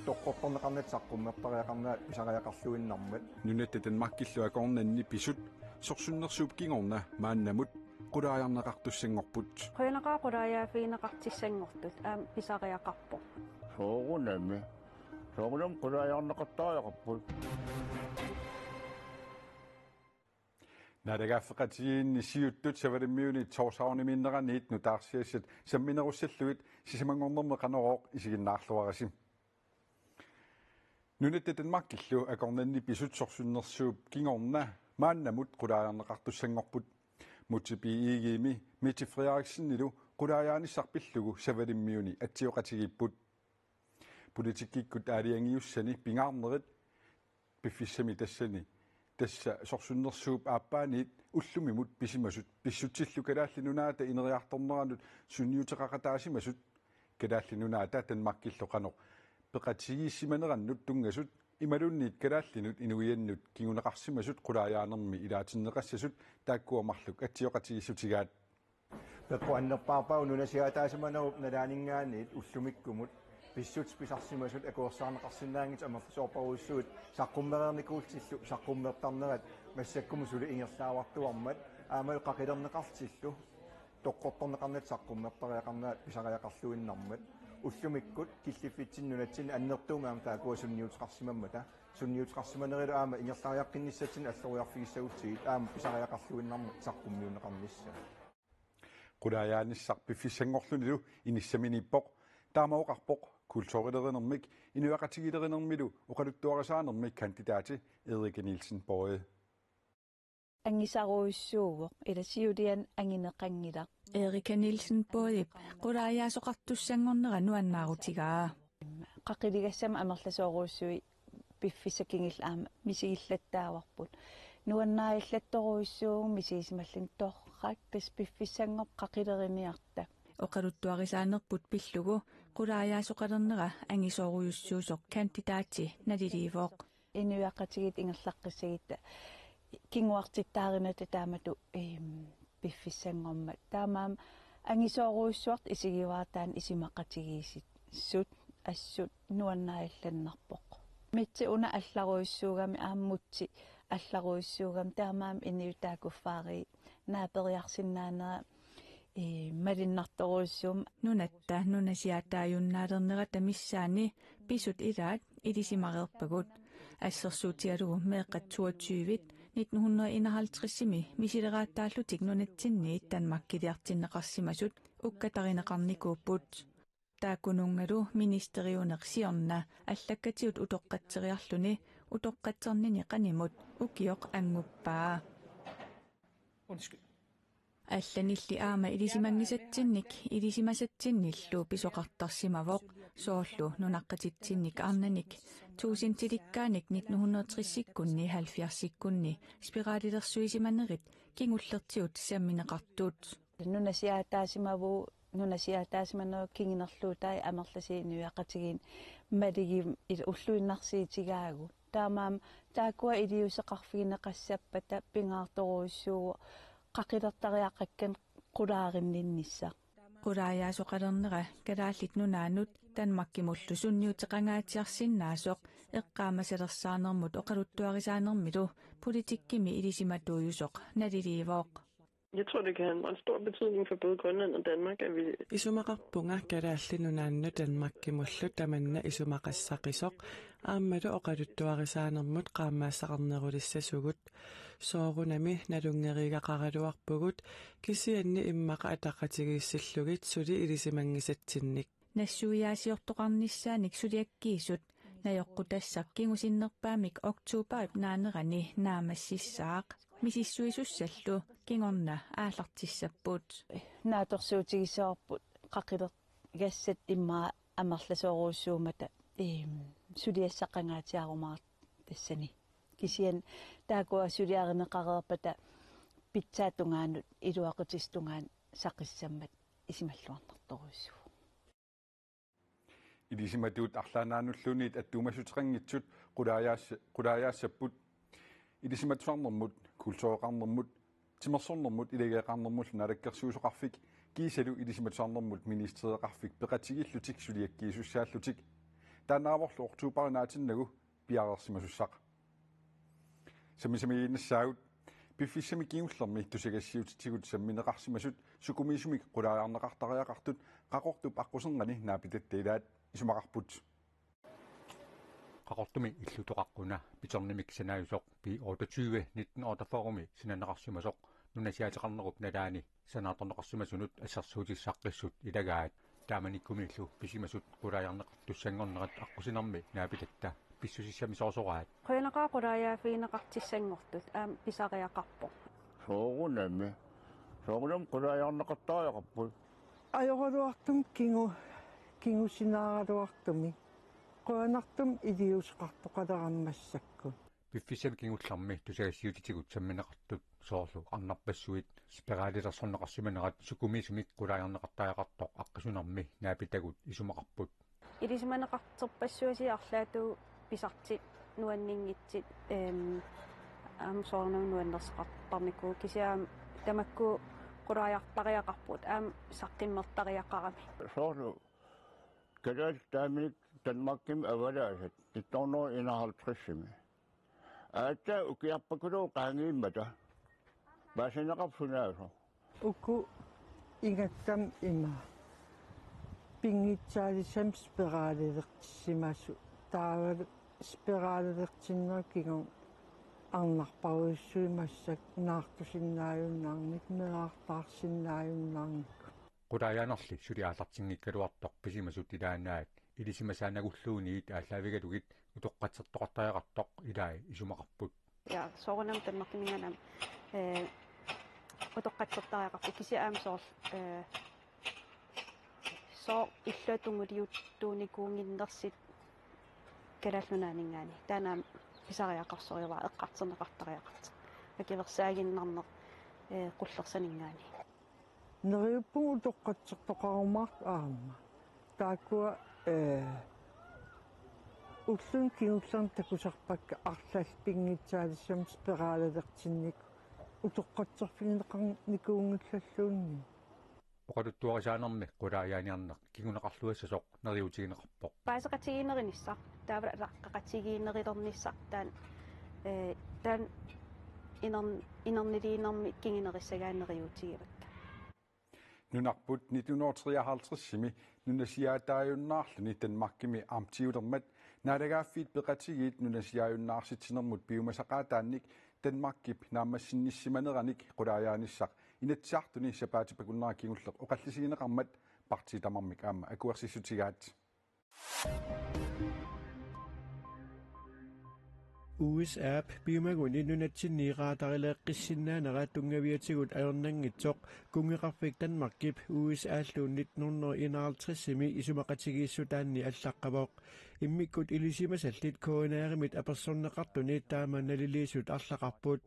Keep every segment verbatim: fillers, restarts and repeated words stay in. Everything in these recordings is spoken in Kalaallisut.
Toqqortorneqarnata saqqummertariaqarnerat pisariaqarluinnarmat. Nunatta Danmarkillu akornanni pisut sorsunnersuup kingorna maannamut qulaajarneqartussanngorput. Qujanaqaaq qulaajaaffigineqartussanngortut, aamma pisariaqarpoq. Soorunami. Soorunami qulaajarneqartariaqarput. Naalagaaffeqatigiinni siuttut Savalimmiuni Tórshavnimiinneraniit nutaarsiassat samminerussallugit sisamanngornermi Qanorooq isiginnaarluarisi. Nunatta Danmarkillu akornanni pisut sorsunnersuup kingorna maannamut qulaajarneqartussanngorput. Múte B. Egedemi Mette Frederiksenilu qulaajaanissaq pillugu Savalimmiuni atsioqatigiipput. Politikkikkut aalajangiussani pingaarnerit piffissami tassani, tassa sorsunnersuup aappaaniit ullumimut pisimasut pissutsillu Kalaallit Nunaata ineriartorneranut sunniuteqaqataasimasut, Kalaallit Nunaata Danmarkillu qanoq peqatigiissimanerannut tunngasut imaluunniit kalaallinut inuiannut kinguneqarsimasut qulaajaanermi ilaatinneqassasut taakkua marluk atsioqatigiissutigaat. Peqqut annerpaarpaavoq nunasiaataasimanerup nalaaninngaanniit ullumikkumut pissutsit pisarsimasut akuersaarneqarsinnaanngitsut amerlasoorujussuit saqqummereernikuullutillu saqqummertarnerat massakkumut suli ingerlaavartuarmat aammalu qaqilerneqarlutillu toqqortorneqarnata saqqummertariaqarnerat pisariaqarluinnarmat. Ullumikkut killiffitsinni nunatsinni annertuumik aamma taakkua sunniuteqarsimammata, sunniuteqarsimanerilu aamma ingerlariaqqinnissatsinnik alloriarfigissagutsigit aamma pisariaqarluinnarmat saqqummiunneqarnissaa. Qulaajaanissaq piffissanngorlunilu inissaminiippoq. Taama oqarpoq kulturilerinermik inuiaqatigiilerinermilu oqaluttuarisaanermi kandidati Erika Nielsen Boye. Angisarujussuuvoq, ila siuliani angineqanngilaq. Erika Nielsen Boyep qulaajaasoqartussanngornera nuannaarutigaa. Qaqiligassama amerlasoorujussuit piffissap kingulleq aamma misigillattaavarput. Nuannaarillattorujussuuvugut misigisimalluni torrak tassa piffissanngorpat qaqileriniarta. Oqaluttuarisaanerput pillugu qulaajaasoqalernera angisoorujussuusoq kandidati naliliivoq. Inuiaqatigiit ingerlaqqissagutta kinguartittaarinata taamatut, eem, piffissanngormat. Taamaammat angisoorujussuartut isigivaat taanna isumaqatigiissut assut nuannaarillannarpoq. Mette una allarujussuugami aamma Múte allarujussuugami taamaammat inuit taakkuffaarii naaperiarsinnaanera, ee, malunnartorujussuummat. Nunatta nunasiaataajunnaalernerata missaani pisut ilaat ilisimareerpagut. Assersuutigalugu meeqqat toogtyve nitten hundrede enoghalvtredsimi misileraataallutik nunatsinniit Danmarkiliartinneqarsimasut ukkatarineqarnikuupput. Taakkununngalu ministeriuneq siorna allakkatigut utoqqatseriarluni utoqqatsernini qanimut ukioq anguppaa. Undskyld. Allanilli aamma ilisimanngisatsinnik ilisimasatsinnillu pisoqartarsimavoq, soorlu nunaqqatitsinnik arnanik tuusintilikkaanik nitten hundrede tresikkunni halvfjerdsikkunni spiralilersuisimanerit kingullertigut sammineqartut. Nunasiaataasimavugut, nunasiaataasimanerup kingunerluutai amerlasuut inuiaqatigiinni malugimmat ila ulluinnarsiutigaagut. Taamaammat taakkua iliuuseqarfigineqassappata pingaartorujussuuvoq qaqilertariaqakkanik qulaarinninnissaq. Qulaajaasoqalernera Kalaallit Nunaannut Danmarkimullu sunniuteqangaatsiarsinnaasoq eqqaamasalersaarnermut oqaluttuarisaanermilu politikkimi ilisimatuujusoq naliliivoq. Jeg tror, det kan have en meget stor betydning for både Grønland og Danmark, at vi Isumaqarpunga Kalaallit Nunaannut Danmarkimullu tamanna isumaqassaqisoq aammalu oqaluttuarisaanermut qaammaassaqarnerulissasugut. Soorunami nalunngeriigaqaraluarpugut, kisianni immaqa ataqatigiissillugit suli ilisimanngisatsinnik. Nassuiaasiortoqarnissaanik suliakkiisut najoqqutassaq kingusinnerpaamik oktoberip naanerani naammassissaaq. Misissuisussallu kingorna aallartissapput. Naatsorsuutigisavarput qaqilergassat immaqa amerlasoorujussuummata, eem, suliassaqangaatsiarumaartoq tassani. Kisianni taakkua suliarineqareerpata pitsaata tungaanut iluaqutissaata tungaanut saqissammat isumalluarnartorujussuuvoq. Ilisimatuut arlaannaanulluunniit attuumassuteqanngitsut qulaajaassa-, qulaajaassapput. Ilisimatusarnermut, kultureqarnermut, timersornermut ilageeqarnermullu naalakkersuisoqarfik kiisalu ilisimatusarnermut ministereqarfik peqatigiillutik suliakkiisussaallutik. Taannaavorlu oktobarip naatinnagu piareersimasussaq. Sammisamiiginnassaagut. Piffissami kingullermi tusagassiuutitigut sammineqarsimasut sukumiisumik qulaajarneqartariaqartut Qaqortup aqquserngani naapitatta ilaat isumaqarput. Qaqortumi illutoqaqquna Pitornimik sanaajusoq B otteogtyve nitten otteogfyrremi sinaneqarsimasoq nunasiaateqarnerup nalaani sanaartorneqarsimasunut assersuutissaqqissut ilagaat. Taamanikkuniillu pisimasut qulaajarneqartussanngornerat aqqusinermi naapitatta pissusissamisoorsoraat. Qujanaqaaq qulaajaaffigineqartussanngortut, aamma pisariaqarpoq. Soorunami. Soorunami qulaajarneqartariaqarput. Ajoraluartumik kingu-, kingusinaaraluartumik. Qujanartumik iliuuseqartoqalerama massakkut. Piffissami kingullermi tusagassiuutitigut sammineqartut soorlu arnarpassuit spiralilersorneqarsimanerat sukumiisumik qulaajarneqartariaqartoq aqqisunermi naapitagut isumaqarput. Ilisimaneqartorpassuit arlaatigut pisartut nuanninngitsut, ehm, aamma soorunami nuannersoqartarnikuupput, kisianni aamma tamakku qulaajartariaqarput aamma saqqummertariaqarami. Soorlu kalaallit taamanikkut Danmarkimi avalaasat nitten hundrede enoghalvtredsimi. Aatsaat ukiarpakuluuvoq qaangiummata. Paasineqarpoq sunaasoq. Uku ingattam ima. Pinngitsaalisamik spiralilertissimasut. Taavalu spiralilertinnerup kingorna arnarparujussuit massakkut naartusinnaajunnaarnikkut, meerartaarsinnaajunnaarnikkut. Qulaajaanerli suli aallartinngikkaluartoq pisimasut ilaannaat ilisimasaanagulluunniit aallaavigalugit utoqqatsertoqartariaqartoq ilai isumaqarput. Ja, soorunami Danmarkiminngaanniit, eh, utoqqatsertariaqarpoq, kisianni aamma soorlu, eh, sooq illuatunguliuttuunik kuunginnersut Kalaallit Nunaanninngaanniit. Taanna aamma pisariaqarsorujussuuara eqqartorneqartariaqartoq. Akuersaaginnarneq, eh, qullersaninngaanniit. Neriuppunga utoqqatsertoqarumaartoq aamma. Taakkua, eh, ulluni kingullerni takusarpakka arlallit pinngitsaalisamik spiralilertinnikkut utoqqatserfigineqarnikuunngillalluunniit. Oqaluttuarisaanermi qulaajaaniarneq kinguneqarluassasoq neriuutigineqarpoq. Paaseqatigiinnerunissaq, taava alaqqaqatigiinnerulernissaq taanna, eh, taanna inern-, inerniliinermi kingunerussagai neriuutigivakka. Nunarput nitten hundrede og treoghalvtredsimi nunasiaataajunnaarluni Danmarkimi amtiulermat Naalagaaffiit Peqatigiit nunasiaajunnaarsitsinermut piumasaqaataannik Danmarkip naammassinnissimaneranik qulaajaanissaq Inatsisartuni sapaatip akunnera kingulleq oqallisigineqarmat partiit tamarmik aamma akuersissutigaat. U S A-p piumaguni nunatsinni raadarileeqqissinnaanera tunngaviatigut ajornanngitsoq kunngeqarfik Danmarkip U S A-llu nitten hundrede enoghalvtredsimi isumaqatigiissutaanni allaqqavoq. Immikkut ilisimasallit K N R-imit apersorneqartuni taama naliliisut arlaqarput.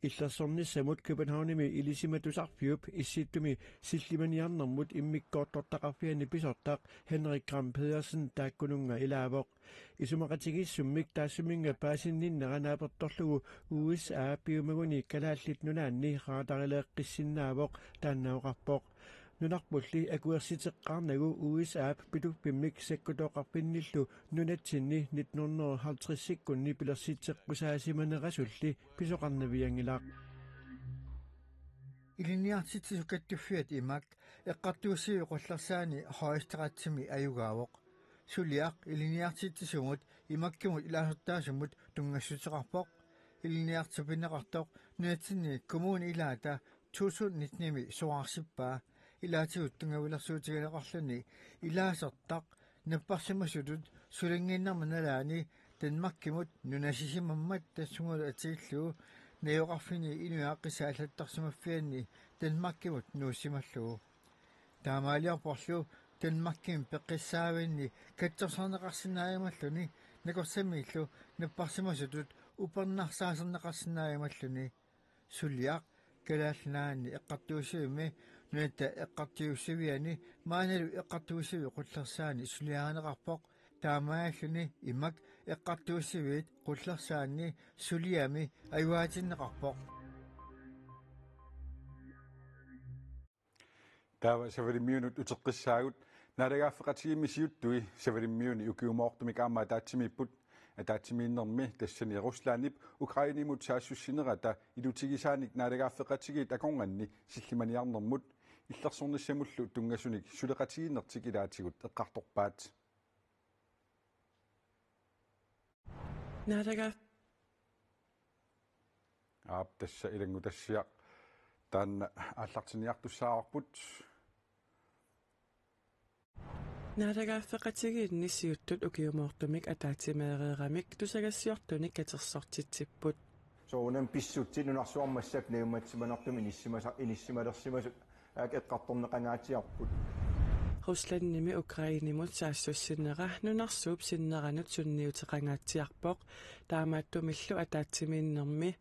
Illersornissamut Københavnimi ilisimatusarfiup Issittumi Sillimaniarnermut immikkoortortaqarfiani pisortaq Henrik Gram Pedersen taakkununnga ilaavoq. Isumaqatigiissummik taassuminnga paasinninnera naapertorlugu U S A piumaguni Kalaallit Nunaanni raadarileeqqissinnaavoq taanna oqarpoq. Nunarpulli akuersiteqqaarnagu U S A-p pituffimmik sakkutooqarfinnillu nunatsinni nitten hundrede halvtredsikkunni pilersitseqqusaasimanerasulli pisoqarnavianngilaq. Ilinniartitsisut kattuffiat imak eqqartuussiviup qullersaani Højesteretsimi ajugaavoq. Suliaq ilinniartitsisumut imakkimut ilaasortaasumut tunngassuteqarpoq. Ilinniartipinneqartoq nunatsinni kommunip ilaata to tusind nittenimi soraarsippaa. Ilaatigut tunngavilersuutigineqarluni ilaasortaq napparsimasutut sulinnginnerma nalaani Danmarkimut nunasisimammat tassungalu atigillugu najugaqarfinni inuit aaqqissuussat allattorsimaffianni Danmarkimut nuussimallugu. Taamaaliorporlu Danmarkimi peqqissaavinni katsorsarneqarsinnaajumalluni nakorsamiillu napparsimasutut upernarsaasarneqarsinnaajumalluni. Suliaq Kalaallit Nunaanni Eqqartuussivimmi Nunatta Eqqartuussiviani maannalu Eqqartuussiviup Qullersaani suliarineqarpoq. Taamaalilluni imak eqqartuussiviit qullersaanni suliami ajugaatinneqarpoq. Taava Savalimmiunut uteqqissaagut. Naalagaaffeqatigiimmi siuttui Savalimmiuni ukiumoortumik aamma ataatsimiipput. Ataatsimiinnermi tassani Ruslandip Ukrainimut saassussinerata ilutigisaanik naalagaaffeqatigiit akornanni sillimaniarnermut illersornissamullu tunngasunik suleqatigiinnertik ilaatigut eqqartorpaat. Naalaga-, aap, tassa ilanngutassiaq taanna aallartinniartussaavarput. Naalagaaffeqatigiinni siuttut ukiumoortumik ataatsimeereeramik tusagassiortunik katersortitsipput. Soorunami pissutsit nunarsuarmi massakkut najummatsinnut manartumik inissimasa-, inissimalersimasut aak eqqartorneqangaatsiarput. Ruslandimi Ukrainimut saassussinera nunarsuup sinneranut sunniuteqangaatsiarpoq. Taamaattumillu ataatsimiinnermi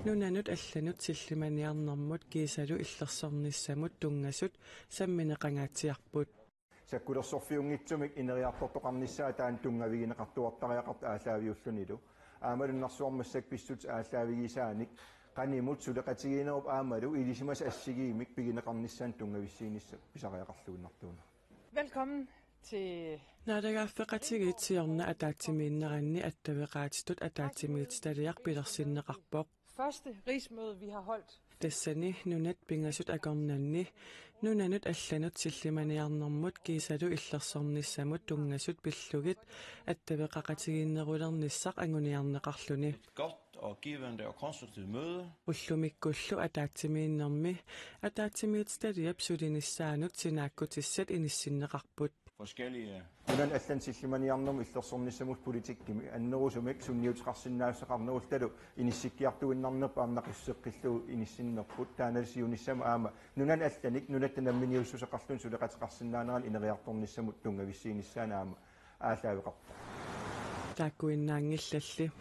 nunanut allanut sillimaniarnermut kiisalu illersornissamut tunngasut sammineqangaatsiarput. Sakkulersorfiunngitsumik ineriartortoqarnissaa taanna tunngavigineqartuartariaqartoq aallaaviullunilu. Aammalu nunarsuarmi massakkut pissutsit aallaavigisaanik qanimut suleqatigiinnerup aammalu ilisimasat assigiimmik pigineqarnissaannut tunngavissiinissaq pisariaqarluinnartuuneq. Velkommen til Naalagaaffeqatigiit siorna ataatsimiinneranni attaveqaatitut ataatsimiititaliaq pilersinneqarpoq. Første rigsmøde, vi har holdt. Tassani nunat pingasut akornanni nunanut allanut sillimaniarnermut kiisalu illersornissamut tunngasut pillugit attaveqaqatigiinnerulernissaq anguniarneqarluni. Godt og givende og konstruktivt møde. Ullumikkullu ataatsimiinnermi ataatsimiititaliap sulinissaanut sinaakkutissat inissinneqarput. Forskellige. Nunanut allanut sillimaniarnermut illersornissamut politikkimi annerusumik sunniuteqarsinnaassuseqarnerullu taavalu inissikkiartuinnarnerput aamma naqissuseqqillugu inissinnerput taannalu siunissami aamma nunanut allanut nunatta namminiussuseqarluni suleqateqarsinnaanerani ineriartornissamut tunngavissiinissaanut aamma aallaaveqarpoq. Taakkuinnaanngillalli.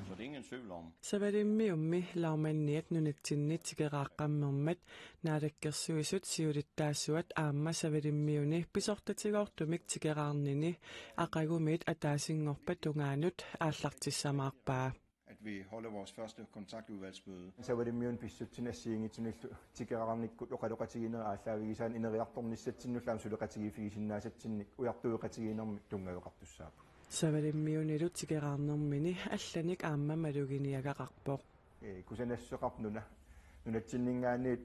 Så det er ingen tvivl om. Savalimmiummi lagmandiat nunatsinni tikeraaqqammermat Naalakkersuisut siulittaasuat aamma Savalimmiuni pisortatigoortumik tikeraarnini aqagumiit ataasinngorpat tungaanut aallartissamaarpaa. At vi holder vores første kontaktudvalgsmøde. Savalimmiuni pissutsit assigiinngitsunillu tikeraarnikkut oqaloqatigiinnerat aallaavigisaannik ineriartornissatsinnullu aamma suleqatigiiffigisinnaassatsinnik ujartueqatigiinnermik tunngaveqartussaapput. Savalimmiunilu tikeraarnermini allanik aamma maluginiagaqarpoq. Ee, kusanassuseqarpoq nuna. Nunatsinninngaanniit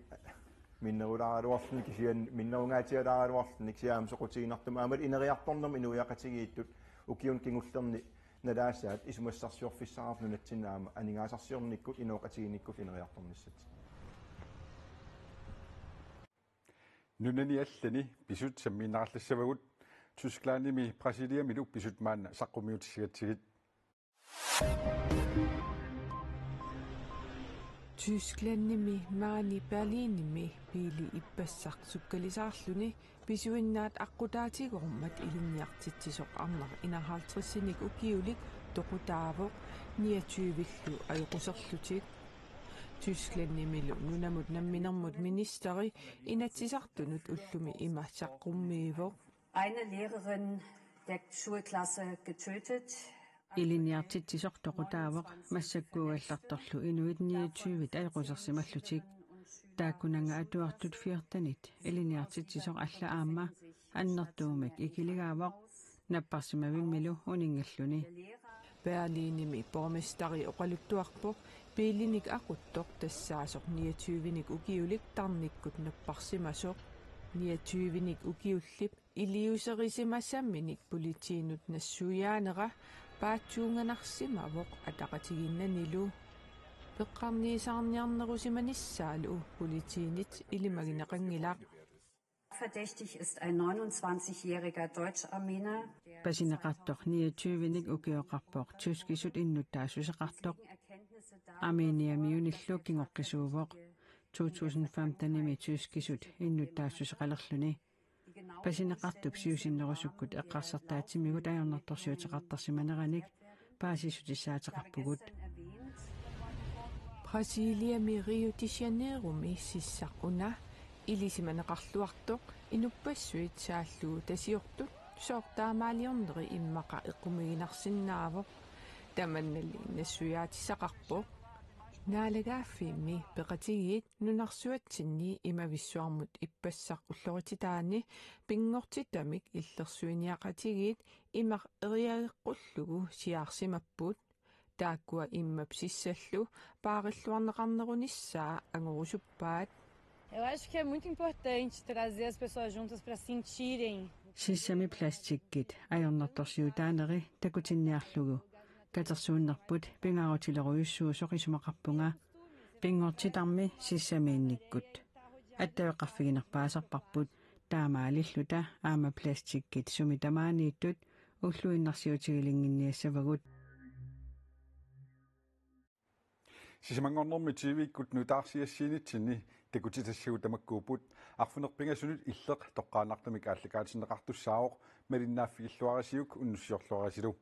minnerulaaraluarluni kisianni minnerungaatsialaaraluarluni kisianni aamma soqutiginartumik aamma ineriartornermut inuiaqatigiittut ukiuni kingullerni nalaasaat isumassarsiorfissaqarpoq nunatsinni aamma aningaasarsiornikkut inooqatigiinnikkut ineriartornissatsinnut. Nunani allani pisut sammiinnaralissavagut. Tysklandimi Brasiliamilu pisut maanna saqqummiutissigatsigit. Tysklandimi maani Berlinimi biili ippassaq sukkalisaarluni pisuinnaat aqqutaatigoormat ilinniartitsisoq arnaq enoghalvtredsinik ukiulik toqutaavoq niogtyvillu ajoquserlutik. Tysklandimilu nunamut namminermut ministeri Inatsisartunut ullumi ima saqqummiivoq. Eine Lehrerin der Schulklasse getötet. Ilinniartitsisoq toqutaavoq massakkuugallartorlu inuit niogtyvit ajoqusersimallutik. Taakkunannga atuartut fjortenit ilinniartitsisoq alla aamma annertuumik ikiligaavoq napparsimavimmilu uninngalluni. Berlinimi borgmesteri oqaluttuarpoq biilinik aquttoq tassaasoq niogtyvinik ukiulik tarnikkut napparsimasoq. Niogtyvinik ukiullip iliuuserisimasaminik politiinut nassuiaanera paatsuunganarsimavoq ataqatigiinnanilu. Peqqarniisaarniarnerusimanissaalu politiinit ilimagineqanngilaq. Verdächtig ist ein neunundzwanzigjähriger Deutsch-Armenier, der Pasineqartoq niogtyvinik ukioqarpoq tyskisut innuttaassuseqartoq. Armeniamiunillu kingoqqisuuvoq. To tusind femtenimi tyskisut innuttaassuseqalerluni. Pasineqartup siusinnerusukkut eqqarsartaatsimigut ajornartorsiuteqartarsimaneranik paasissutissaateqarpugut. Brasiliami Rio de Janeiromi sissaq una ilisimaneqarluartoq inuppassuit saallugu tasiortut sooq taamaaliorneri immaqa eqqumiiginarsinnaavoq. Tamannali nassuiaatissaqarpoq. Naalagaaffiimmi peqatigiit nunarsuatsinni imavissuarmut ippassaq ullorititaani pinngortitamik illersuiniaqatigiit imaq eriageqqullugu siaarsimapput. Taakkua immap sissallu paarilluarneqarnerunissaa angorusuppaat. Eu acho que é muito importante trazer as pessoas juntas para sentirem. Sissami plastikkit ajornartorsiutaaneri takutinniarlugu katersuunnerput pingaarutilerujussuusoq isumaqarpunga. Pinngortitarmi sissamiinnikkut attaveqarfiginerpaasarparput, taamaalilluta aamma plastikkit sumi tamaaniittut ulluinnarsiutigilinnginniassavagut. Sisamanngornermi T V-kkut nutaarsiassiinitsinni takutitassagut tamakkuupput. Arfineq-pingasunut Illeq toqqaannartumik aallakaatinneqartussaavoq. Malinnaaffigilluarisiuk, unnussiorluarisilu.